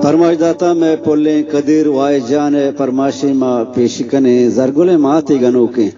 پرماش داتا مئے پلیں قدیر واحد جان ءِ پرماشے ما پیش کنیں، زرگل ءِ ماتے گنوکیں۔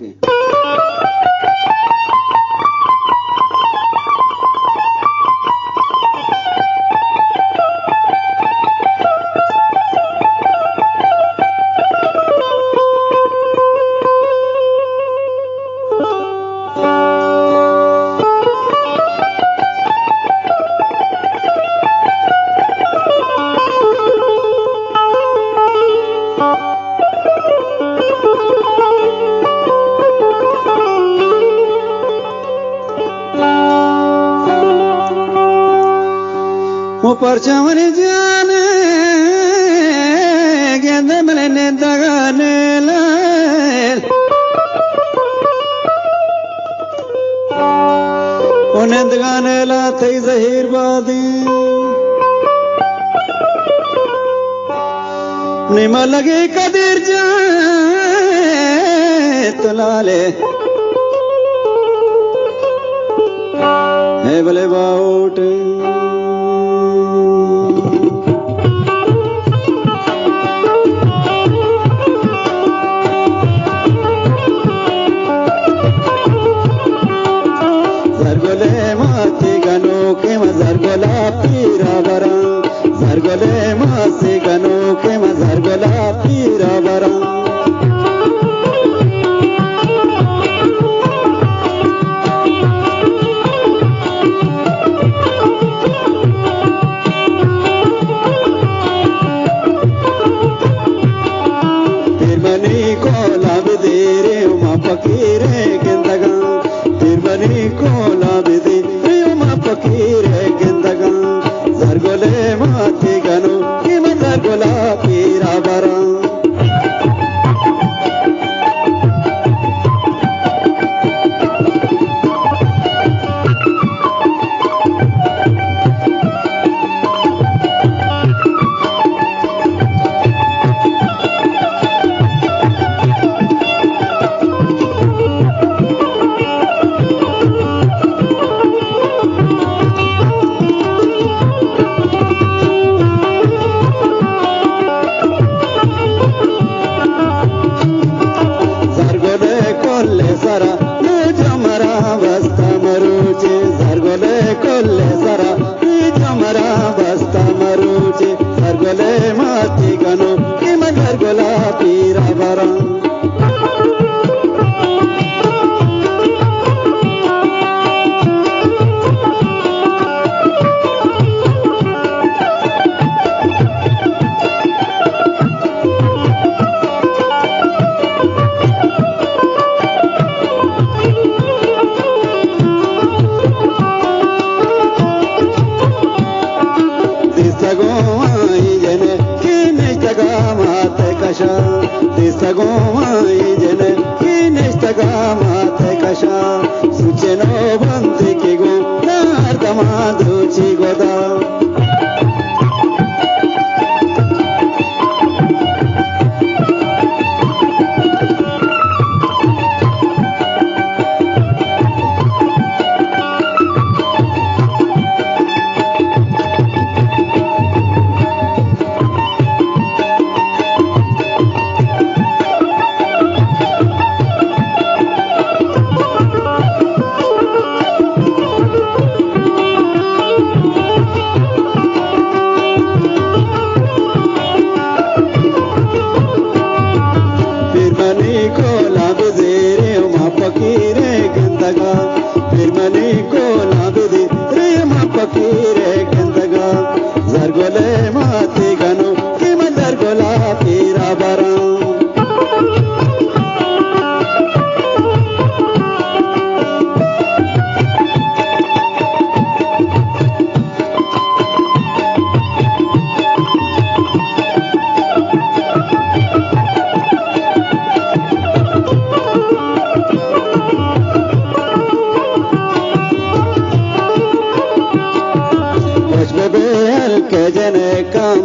او پرچا منی جان گند ملے نندگان لیل، او نندگان لیل تئی زہیر بادیں۔ نی ملگے قدیر جان تلالے، اے بلے باہوٹ۔ زرگلے ماتی گنوکیں، ما زرگلا پیرا براں۔ زرگلے ماسی گنوکیں، ما زرگلا پیرا براں۔ پیر منی کولا بدیرے، ما فقیرے گندگاں۔ پیر منی کولا بدیرے، ما فقیرے گندگاں۔ زرگلے ماتی گنوکیں، ما زرگلا پیرا براں۔ زرگلے کل سرا نو جمرا بستا مروچے، زرگلے کل سرا نو جمرا بستا مروچے، زرگلے ماتی گنوکیں، ما زرگلا پیرا براں۔ دیستگوں آئی جنے کہ نشتگا مات کشا، دیستگوں آئی جنے کہ نشتگا مات کشا، سوچنو بندی کہ گوں نار دما دوچی گدا۔ پیر منی کولا بزیرے، ما فقیرے گندگا۔ پیر منی کولا بزیرے، ما فقیرے گندگا۔ زرگلے ماتی گنوکیں، ما زرگلا پیرا براں۔ وش ببے ہلک جنے کام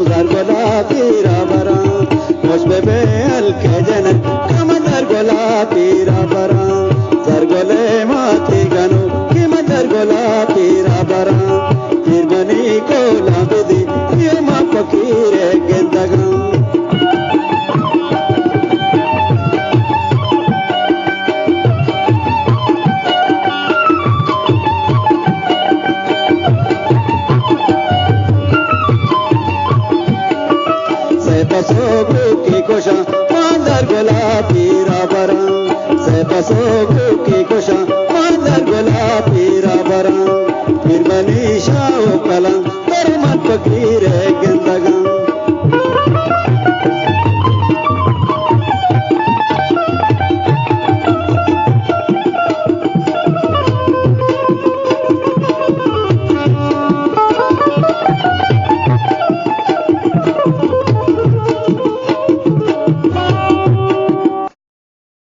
بروکے گوشاں، ماندر گلابی را براں، سہ پسو